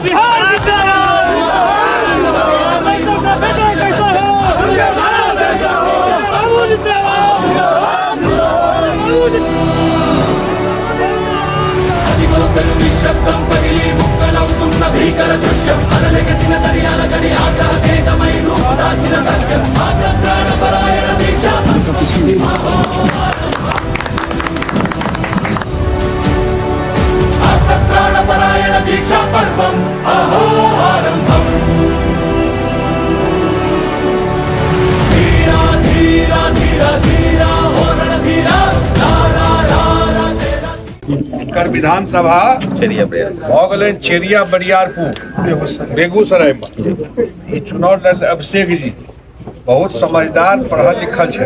बिहार जिंदाबाद। बेटा कैसा हो, बाबू जिंदाबाद। నిశ్శబ్దం పగిలి ముక్కలవుతున్న భీకర దృశ్యం, అలలెగసిన దరియాల గడి ఆగ్రహ తేజమై రూపుదాల్చిన సత్యం, ఆగ్రహపరాయణ దీక్ష, ఆర్తత్రాణపరాయణ దీక్షా పర్వం అహోహారంసం. ధీరా ధీరా ధీరా ధీరా ఓ రణధీరా, రారా రారా తేరా. हिनकर विधानसभा भऽ गेलनि चेरिया बरियारपुर बेगूसरायमे। ई चुनाव लड़ल अभिषेक जी बहुत समझदार, पढ़ल लिखल छै।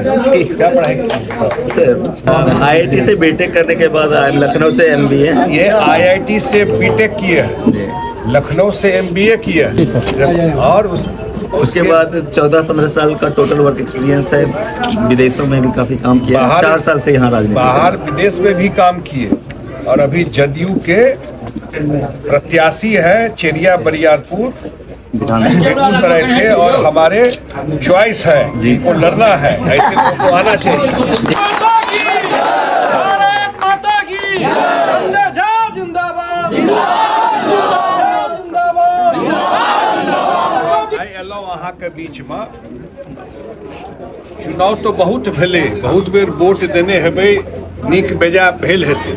क्या पढ़ाई? आईआईटी से बीटेक करने के बाद आई लखनऊ से एमबीए। ये आईआईटी से बीटेक किए हैं, लखनऊ से एमबीए किए हैं और उसके बाद 14-15 साल का टोटल वर्क एक्सपीरियंस है। विदेशों में भी काफी काम किया। 4 साल से यहाँ राजनीति। बाहर विदेश में भी काम किए और अभी जदयू के प्रत्याशी है चेरिया बरियारपुर बेगूसराय से और हमारे चॉइस है, उनको लड़ना है। ऐसे लोगों को आना चाहिए। भारत माता की! संजय झा जिंदाबाद, जिंदाबाद! आइ एलहुँ अहाँके बीचमे। चुनाव तऽ बहुत भेलै, बहुत बेर वोट देने हेबै, नीक बेजाय भेल हेतै,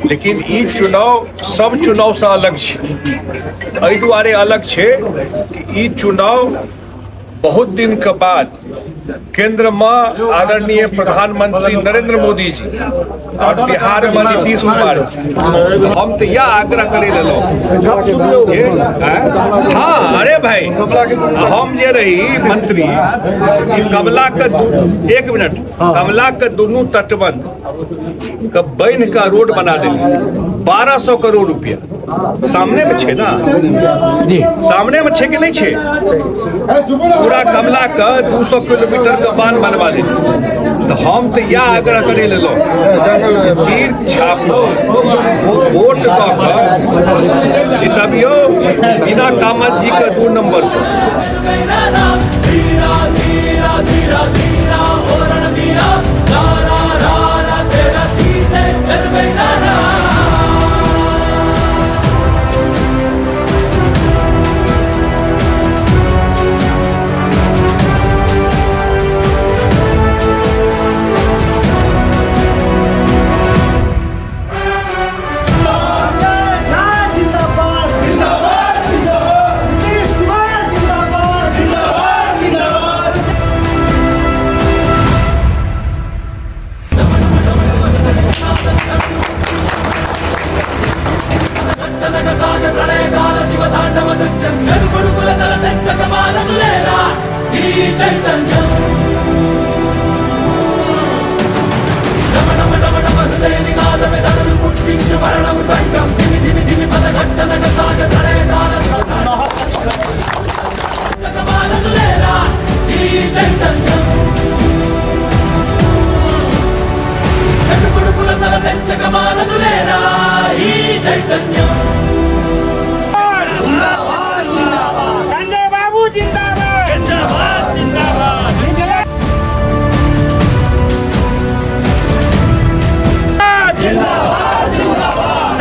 लेकिन ई चुनाव सब चुनावसँ अलग छै। एहि दुआरे अलग छै कि ई चुनाव बहुत दिनके बाद केंद्रमे आदरणीय प्रधानमंत्री नरेंद्र मोदी जी और बिहारमे नीतीश कुमार जी। हम तऽ इएह आग्रह करै लेलहुँ जे आँय? हाँ, अरे भाई, हम जे रही मंत्री, ई कमला के एक मिनट, कमला के दुनू तटबंध के बान्हि के रोड बना देली, 1200 करोड़ रुपया। सामने में छै ना? सामने में छै कि नहि छै? पूरा कमला के 200 किलोमीटर के बांध बनवा देली। तऽ हम तऽ इएह आग्रह करै लेलहुँ, तीर छाप वोट कऽ कऽ जितबियौ बीना कामत जी के 2 नंबर पर। धीरा धीरा धीरा धीरा ओ रणधीरा, रारा रारा तेरा सीसे नारा। जिंदाबाद, जिंदाबाद! नीतीश कुमार जिंदाबाद, जिंदाबाद! ఘట్టనగ సాగ ప్రళయకాల శివ తాండవ నృత్యం, చెడుపొడుకుల తల తెచ్చక మానదులేరా ఈ చైతన్యం. డమ డమ డమ డమ హృదయ నినాదమే దడలు పుట్టించు మరణ మృదంగం, ధిమి ధిమి ధిమి పద ఘట్టనగ సాగ ప్రళయకాల శివ మానదులేరా ఈ చైతన్యం, చెడుపొడుకుల తల తెచ్చక మానదులేరా ఈ చైతన్యం. संजय बाबू जिंदाबाद! जिंदाबाद, जिंदाबाद!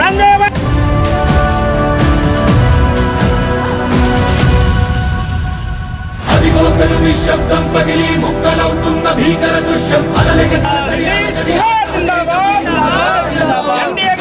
संजय बाबू! అదిగో పెను నిశ్శబ్దం పగిలి ముక్కలవుతున్న భీకర దృశ్యం, అలలెగసిన बिहार जिंदाबाद! एनडीए!